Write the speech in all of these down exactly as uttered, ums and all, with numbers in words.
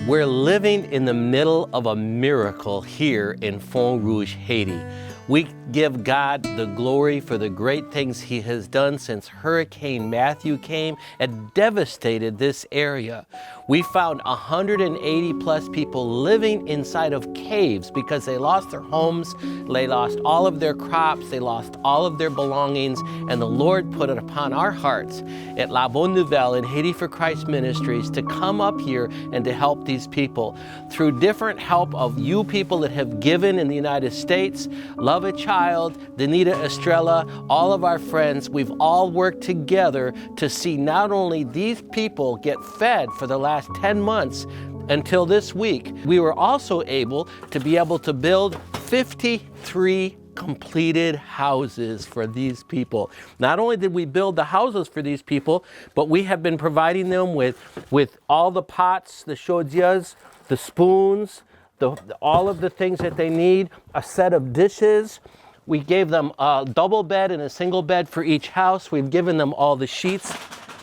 We're living in the middle of a miracle here in Fond Rouge, Haiti. We give God the glory for the great things He has done since Hurricane Matthew came and devastated this area. We found a hundred and eighty plus people living inside of caves because they lost their homes, they lost all of their crops, they lost all of their belongings, and the Lord put it upon our hearts at La Bonne Nouvelle and Haiti for Christ Ministries to come up here and to help these people. Through different help of you people that have given in the United States, Love a Child, Danita Estrella, all of our friends, we've all worked together to see not only these people get fed for the last ten months until this week, we were also able to be able to build fifty-three completed houses for these people. Not only did we build the houses for these people, but we have been providing them with, with all the pots, the shojias, the spoons, the, all of the things that they need, a set of dishes. We gave them a double bed and a single bed for each house. We've given them all the sheets.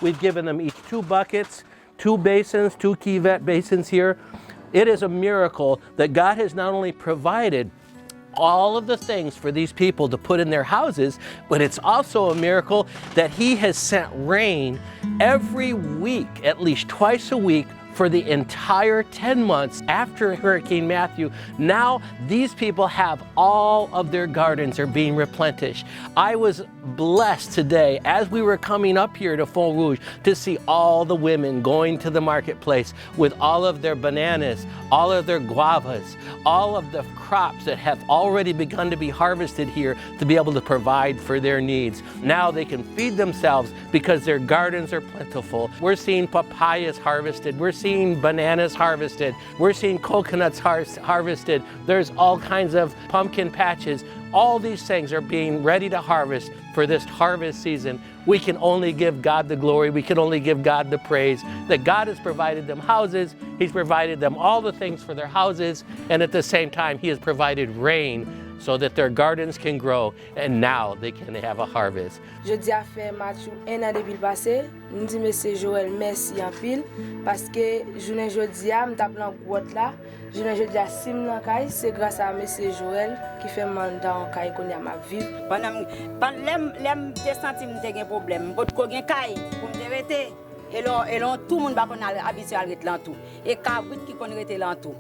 We've given them each two buckets, two basins, two cuvette basins here. It is a miracle that God has not only provided all of the things for these people to put in their houses, but it's also a miracle that He has sent rain every week, at least twice a week, for the entire ten months after Hurricane Matthew. Now, these people have all of their gardens are being replenished. I was blessed today as we were coming up here to Fond Rouge to see all the women going to the marketplace with all of their bananas, all of their guavas, all of the crops that have already begun to be harvested here to be able to provide for their needs. Now they can feed themselves because their gardens are plentiful. We're seeing papayas harvested. We're seeing bananas harvested. We're seeing coconuts har- harvested. There's all kinds of pumpkin patches. All these things are being ready to harvest for this harvest season. We can only give God the glory. We can only give God the praise that God has provided them houses. He's provided them all the things for their houses. And at the same time, He has provided rain so that their gardens can grow. And now they can have a harvest. Jodi a fè match ou en an depi l pase. M di mesye Joel mèsi anpil, paske jounen jodi a m t ap nan gwòt la. Jounen jodi a si m nan kay, se gras a mesye Joel ki fè m anndan yon kay kounye a m ap viv. Pandan m, pan, lè m, lè m te santi m te gen pwoblèm, m potko gen kay pou m te rete. E lè, e lè yon tou moun pa konn al, abitye al ret lantou. E kabrit ki konn rete lantou.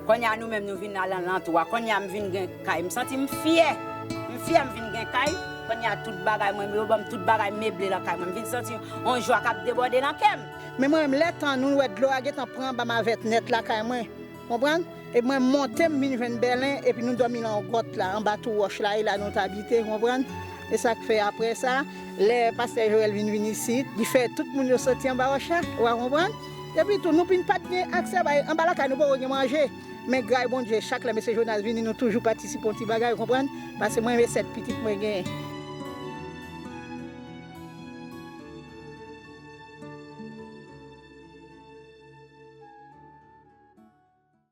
Kounye a nou menm nou vin al nan lantou a. Kounye a m vin gen kay. M santi m fyè. M fyè m vin gen kay. Kounye a tout bagay mwen, yo ban m tout bagay meble nan kay mwen. M vin santi yon jwa k ap debòde nan kè m. Men mwen menm, lè tan nou wè dlo a gentan pran anba mavèt nèt lakay mwen. Konprann? Epi mwen monte, m vin jwenn Bèlen, epi nou dòmi nan yon gwòt la, anba tou wòch la, e la nou t abite, konprann? E sa k fè apre sa, lè pastè Joel vin vin isit, li fè tout moun yo soti anba wòch la, ou a konprann? Epi tou, nou vin pa t gen aksè bay, anba lakay nou poko gen manje. Men gras Bondye, chak lè mesye Jonas vini, nou toujou patisipe yon ti bagay, ou konprann? Paske mwen renmen sèt pitit mwen genyen.